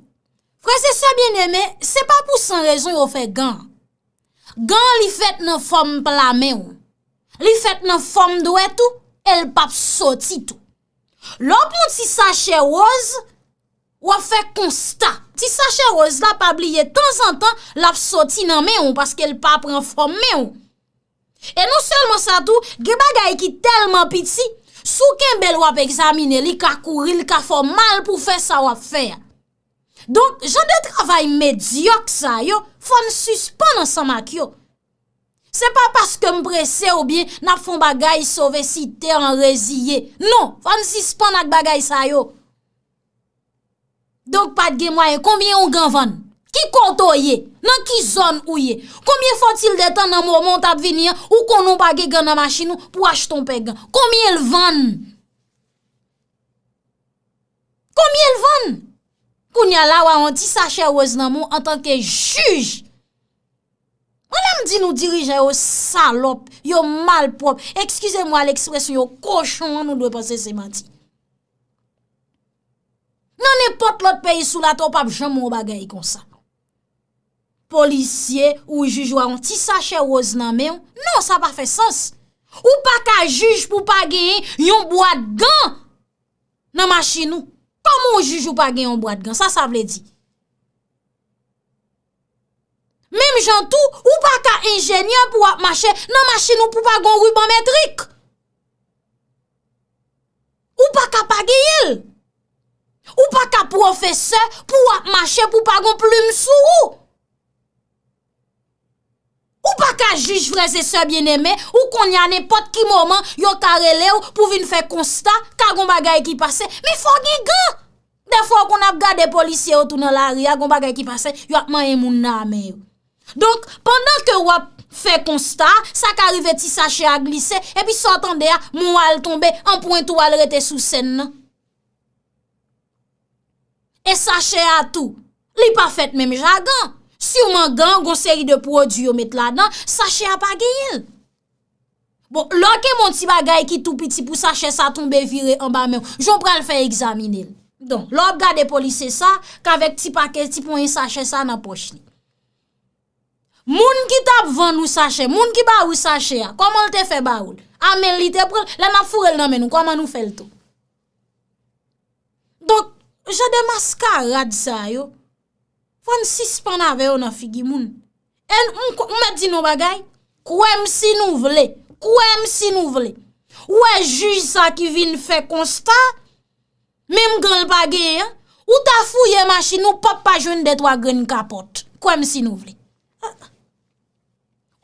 frè e sè byeneme, se pa pou san rezon yo fè gan. Gan li fèt nan fòm pla men w. Li fèt nan fòm dwèt ou, e l p ap soti tou. Lè w pran ti sachè wòz, w ap fè konsta. Ti sachè wòz la, pa bliye, tanzantan, l ap soti nan men w, paske l pa pran fòm men w. E non sèlman sa tou, gen bagay ki tèlman piti, si w kenbe l, w ap egzamine, li ka kouri, li ka fè w mal pou w fè sa w ap fè a. Donk, jan de travay medyòk sa yo, fò n sispann ansanm ak yo. Se pa paske m prese oubyen n ap fè yon bagay sove site an reziye. Non, fò n sispann ak bagay sa yo. Donk, pa t gen mwayen. Konbyen yon gan vann? Ki kote w ye? Nan ki zòn ou ye? Konbyen fòtil de tan nan moman w t ap vini an, ou konnen w pa gen gan nan machin ou pou w achte yon pè gan? Konbyen l vann? Konbyen l vann? Kounye a la, w a yon ti sachè wòz nan men w antanke jij. Mwen, lè m di nou dirijan yo salòp, yo malpwòp, excusez-moi l'expression, yo kochon an, nou dwe panse se manti. Nan nenpòt lòt peyi sou latè, w p ap janm wè yon bagay konsa. Polisye ou jij ou a yon ti sachè wòz nan men w. Non, sa pa fè sans. Ou pa ka jij pou w pa genyen yon bwat gan nan machin ou. Kòman w jij ou pa gen yon bwat gan? Sa sa vle di? Menm jan tou, ou pa ka enjenyè pou w ap mache nan machin ou pou pa gen yon riban metrik. Ou pa ka pa genyen l. Ou pa ka pwofesè pou w ap mache pou pa gen yon plim sou ou. Ou pa ka jij, frè e sè byeneme, ou konnen a nenpòt ki moman yo ka rele w pou vin fè konsta, ka gen yon bagay ki pase, men fò w gen gan. Dèfwa w konn ap gade polisye yo tou nan lari a, gen yon bagay ki pase, yo ap manyen moun nan a men yo. Donk, pandan ke w ap fè konsta, sa ka rive ti sachè a glise, epi sa w tande a, men w al tonbe, anpwent ou al rete sou sèn nan. E sachè a tou, li pa fèt menm jan a gan. Siman gan an gon seri de pwodui yo met ladan, sachè a pa genyen l. Bon, lè w gen yon ti bagay ki tou piti pou sachè sa tonbe vire anba men w, jan w pral fè egzamine l? Donk, lè w ap gade polisye sa, k avèk ti pake, ti ponyen sachè sa nan pòch li. Moun ki t ap vann ou sachè, moun ki ba ou sachè a, kòman l te fè ba ou l? A men l li te pran l, lè n ap foure l nan men nou, kòman nou fè l tou? Donk, jan de maskarad sa yo, fò n sispann avè yo nan figi moun. E m, m mèt di nou yon bagay, kwè m si nou vle, kwè m si nou vle. Ou wè jij sa ki vin fè konsta, menm gan l pa genyen an, ou ta fouye machin ou p ap pa jwenn de twa grenn kapòt. Kwè m si nou vle.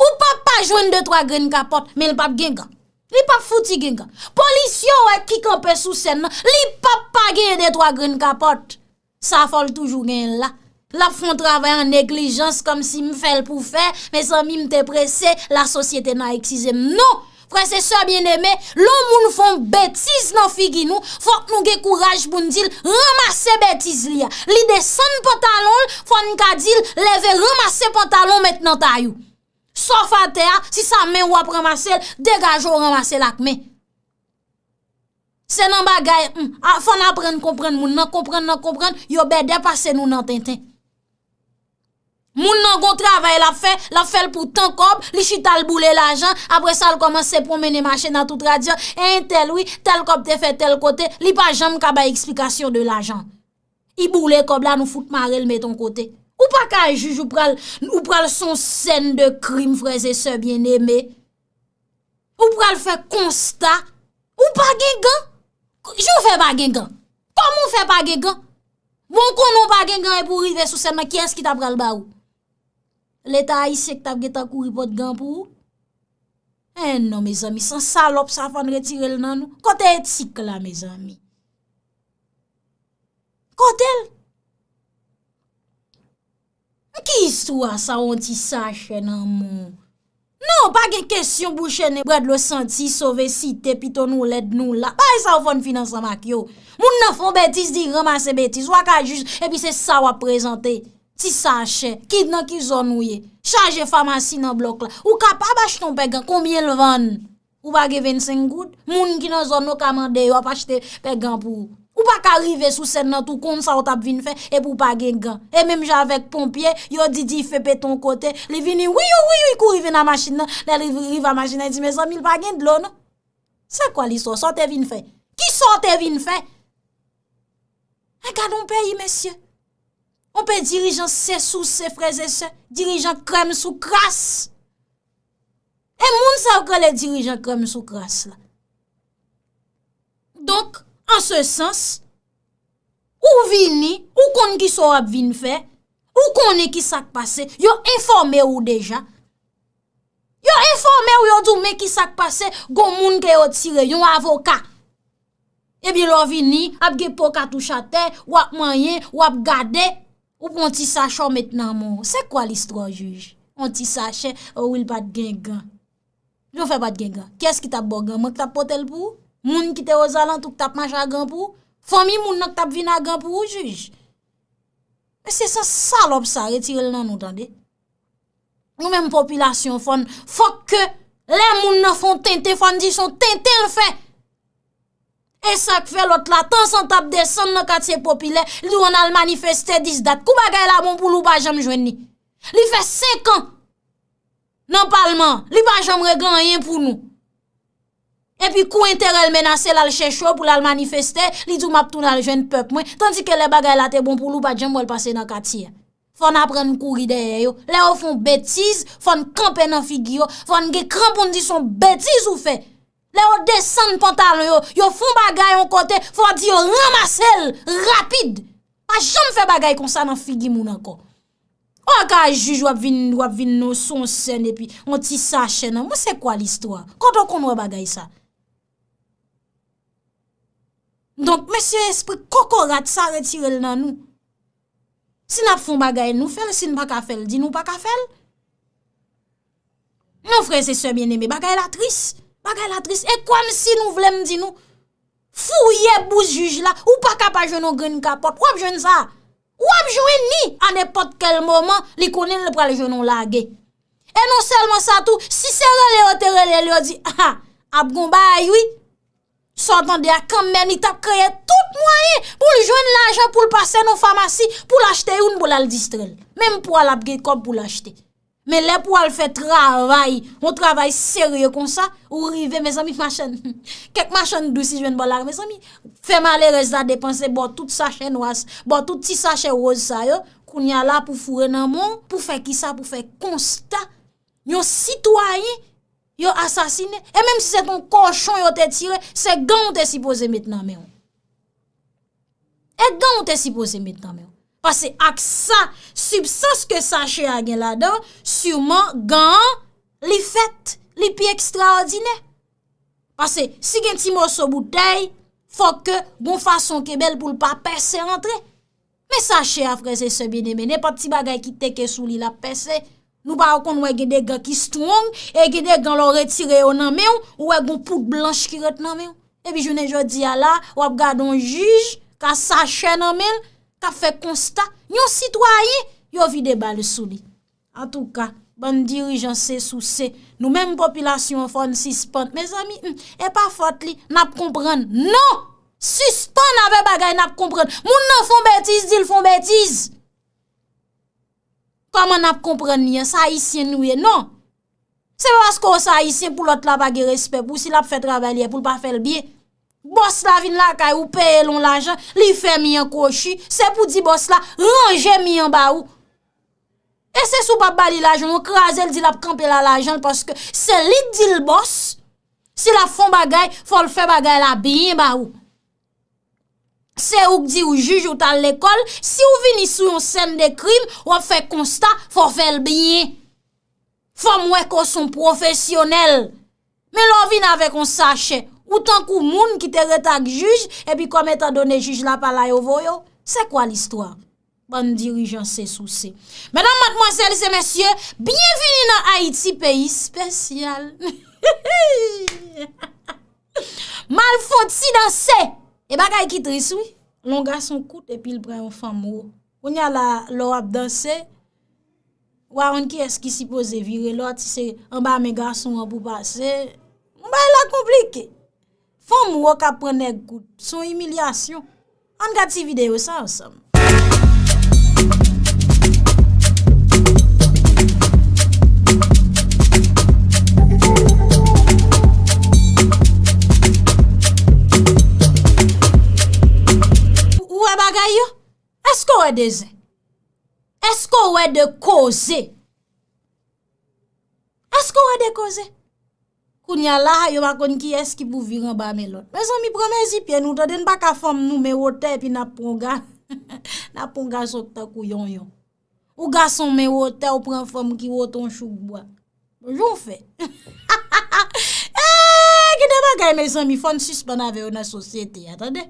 Ou p ap pa jwenn de twa grenn kapòt, men l p ap gen gan. Li p ap fouti gen gan. Polisye w wè ki kanpe sou sèn nan, li p ap pa genyen de twa grenn kapòt. Sa fò l toujou genyen l la. L ap fè yon travay an neglijans, kòmsi m fè l pou fè, mezanmi, m te prese, lasosyete n a eskize m. Non! Frè e sè byeneme, lè yon moun fè yon betiz nan figi nou, fòk nou gen kouraj pou n di l, ranmase betiz li a. Li desann pantalon l, fò n ka di l, leve ranmase pantalon w met nan tay ou. Sa w fè atè a, si sa men w ap ranmase l, degaje w ranmase l ak men. Se nan bagay, hmm, a, fò n aprann konprann moun nan, konprann nan konprann, yo bèdè pase nou nan tenten. Moun nan gon travay l ap fè, l ap fè l pou tan kòb, li chita l boule lajan, apre sa l kòmanse pwonmennen mache nan tout radyo, e entèl wi, tèl kòb te fè tèl kote, li pa janm ka bay eksplikasyon de lajan. Li boule kòb la, nou fout mare l, met on kote. Ou pa ka jij, ou pral, ou pral se on sèn de krim, frè e sè byeneme. Ou pral fè konsta, ou pa gen gan. Jan w fè pa gen gan? Kòman w fè pa gen gan? Bon, konnen w pa gen gan epi w rive sou sèn nan, kiyès ki ta pral ba ou? Leta ayisyen ki t ap gentan kouri pot gan pou ou? Eh non, mezanmi, san salòp sa fò n retire l nan nou. Kote etik la, mezanmi? Kote l? Ki istwa sa, yon ti sachè nan men w? Non, pa gen kesyon bouche nen, bwè dlo santi, sove site, pito nou lèd, nou la. Bagay sa yo fò n fin ansanm ak yo. Moun nan fè yon betiz, li ranmase betiz. Ou pa ka jij, epi se sa w ap prezante. Ti sachè, ki nan ki zòn ou ye? Chaje famasi nan blòk la. Ou kapab achte yon pè gan, konbyen l vann? Ou pa gen vennsenk goud? Moun ki nan zòn ou ka mande yo ap achte pè gan pou ou. Ou pa ka rive sou sèn nan tou konn sa w t ap vin fè epi w pa gen gan. E menm jan avèk ponpye, yo di dife pete yon kote, li vini wiyo wiyo, li kouri vin a machin nan. Lè li rive a machin nan, li di, mezanmi, li pa gen dlo non. Se kwa listwa? Sa w te vin fè? Ki sa w te vin fè? E gade yon peyi, mesye. Yon peyi dirijan se souse, frè e sè. Dirijan krèm sou kras. E moun sa yo k rele dirijan krèm sou kras la. Donk, an se sans, ou vini, ou konn ki sa w ap vin fè, ou konnen ki sa k pase, yo enfòme w deja. Yo enfòme w, yo di w men ki sa k pase, gon moun ke yo tire, yon avoka. Ebyen, lè w vini, ap gen po katouch atè, w ap manyen, w ap gade, ou pran ti sachè w met nan men w. Se kwa listwa, jij? Yon ti sachè, o wi, l pa t gen gan. Jan w fè pa t gen gan? Kiyès ki t ap ba w gan? Mwen k t ap pote l pou ou? Moun ki te ozalantou k t ap mache a gan pou ou? Fanmi moun nan k t ap vin a gan pou ou, jij? Mesye, san salòp sa, retire l nan nou, tande. Nou menm popilasyon, fò n, fòk ke lè moun nan fè yon tenten, fò n di se yon tenten l fè. E sa k fè lòt la, tanzantan ap desann nan katye popilè, li di w ann al manifeste dis dat. Kou bagay la bon pou li, ou pa janm jwenn li. Li fè senk an nan palman, li pa janm regle anyen pou nou. Epi kou enterè l menase l al chèche w pou l al manifeste, li di w m ap tounen al jwenn pèp mwen, tandike lè bagay la te bon pou li, ou pa t janm wè l pase nan katye a. Fò n aprann kouri dèyè yo. Lè yo fè yon betiz, fò n kanpe nan figi yo, fò n gen kran pou n di se yon betiz ou fè. Lè yo desann pantalon yo, yo fè yon bagay yon kote, fò w di yo ranmase l rapid. Pa janm fè bagay konsa nan figi moun ankò. Ou ka jij, w ap vin, w ap vin nan sou yon sèn epi yon ti sachè nan men w, se kwa listwa? Kote w konn wè bagay sa? Donk, mesye, espri kokorat sa, retire l nan nou. Si n ap fè yon bagay, nou fè l. Si n pa ka fè l, di nou pa ka fè l. Non, frè e sè byeneme, bagay la tris. Bagay la tris. E kòmsi nou vle m di nou, fouye bous jij la, ou pa ka pa jwenn yon grenn kapòt. W ap jwenn sa. W ap jwenn li a nenpòt kèl moman, li konnen l pral jwenn yon lage. E non sèlman sa tou, si se rele yo te rele l, yo di, ah, ap gon bagay wi. Sa w tande a, kanmenm li t ap kreye tout mwayen pou l jwenn lajan pou l pase nan famasi, pou l achte youn, pou l al distrè l. Menm pou al ap gen kòb pou l achte. Men lè pou al fè travay, yon travay serye konsa, ou rive, mezanmi, machann, kèk machann dous li jwenn bò lari, mezanmi, fè malerèz la depanse, ba w tout sachè nwa, ba w tout ti sachè woz sa yo, kounye a la pou foure nan men w, pou fè kisa, pou fè konsta, yon sitwayen yo asasine. E menm si se t yon kochon yo te tire, se gan w te sipoze met nan men w. E gan w te sipoze met nan men w. Paske ak sa, sibstans ke sachè a gen ladan, siman gan an, li fèt, li pi ekstraòdinè. Paske si gen ti moso boutèy, fòk ke gon fason kenbe l pou l pa pèse rantre. Men sachè a, frè e sè byeneme, nenpòt ti bagay ki teke sou li, l ap pèse. Nou pa konn wè gen de gan ki strong, e gen de gan lè w retire yo nan men w, ou wè gon poud blanch ki ret nan men w. Epi jounen jodi a la, w ap gade yon jij k a sachè nan men l, k ap fè konsta, yon sitwayen, yo vide bal sou li. Antouka, bann dirijan se souse, nou menm popilasyon an fò n sispann. Mezanmi, hmm, e pa fòt li, n ap konprann. Non! Sispann avè bagay n ap konprann. Moun nan fè yon betiz, di l fè yon betiz. Kòman n ap konprann li an? Se Ayisyen nou ye, non? Se pa paske w se Ayisyen pou lòt la pa gen respè pou w, si l ap fè travay li a, pou l pa fè l byen. Bòs la vin lakay ou, peye l yon lajan, li fè mi an kwochi, se pou di bòs la, ranje mi an ba ou. E se si w p ap ba li lajan, w kraze l, di l ap kanpe la lajan l, paske se li k di l bòs. Si l ap fè yon bagay, fò l fè bagay la byen ba ou. Se ou k di w jij, ou t al lekòl, si w vini sou yon sèn de krim, w ap fè konsta, fò w fè l byen. Fò m wè ke w se yon pwofesyonèl. Men lè w vin avèk yon sachè, ou tankou moun ki te ret ak jij, epi kòm etandone jij la pa la yo voye w. C'est quoi l'histoire? Bann dirijan se souse. Medam, madmwazèl e mesye, byenvini nan Ayiti, peyi espesyal. M al fon ti danse. E bagay ki tris, wi. Lè yon gason kout epi l pran yon fanm wo. Kounye a la, lè w ap danse, w a konn kiyès ki sipoze vire lòt, si se anba men gason an pou pase. Yon bagay la konplike. Fanm wo k ap pran nèg kout, se yon imilyasyon. Ann gad ti videyo sa ansanm. Ou wè bagay yo? Èske w wè de zen? Èske w wè de koze? Èske w wè de koze? Kounye a la, yo pa konn kiyès ki pou vire anba men lòt. Mezanmi, pran mezi pye nou, tande, n pa ka fanm nou men wotè epi n ap pran ga-, n ap pran gason k tankou yonyon. Ou gason men wotè, ou pran fanm ki wo tankou chouk bwa. Bonjou, w fè. Eh, gen de bagay, mezanmi, fò n sispann avè yo nan sosyete a, tande.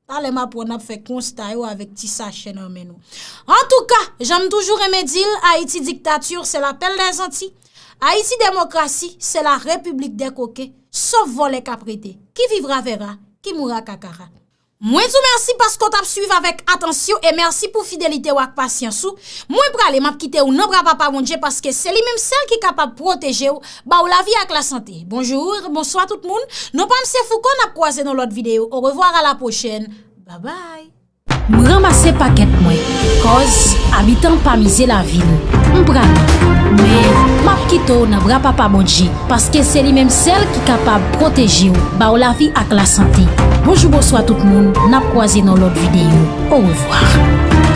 Talè m ap wè n ap fè konsta yo avèk ti sachè nan men nou. Antouka, jan m toujou renmen di l, Ayiti diktature, c'est la pelle des Antilles. Ayiti demokrasi, c'est la République des coquins, sof vòlè k ap rete. Qui vivra verra, qui mourra kakara. Mwen di w mèsi paske w t ap swiv avèk atansyon e mèsi pou fidelite w ak pasyans ou. Mwen prale, m ap kite w nan bra Papa Bondye paske se li menm sèl ki kapab pwoteje w, ba w lavi ak lasante. Bonjou, bonswa tout moun. Non pa m se Fouco, n ap kwaze nan lòt videyo. Orevwa, a la pwochèn. Babay. M ranmase pakèt mwen. Cause abitan pa mize lavil. M prale. Men, m ap kite w nan bra Papa Bondye, paske se li menm sèl ki kapab pwoteje w, ba w lavi ak lasante. Bonjou, bonswa tout moun, n ap kwaze nan lòt videyo. Orevwa.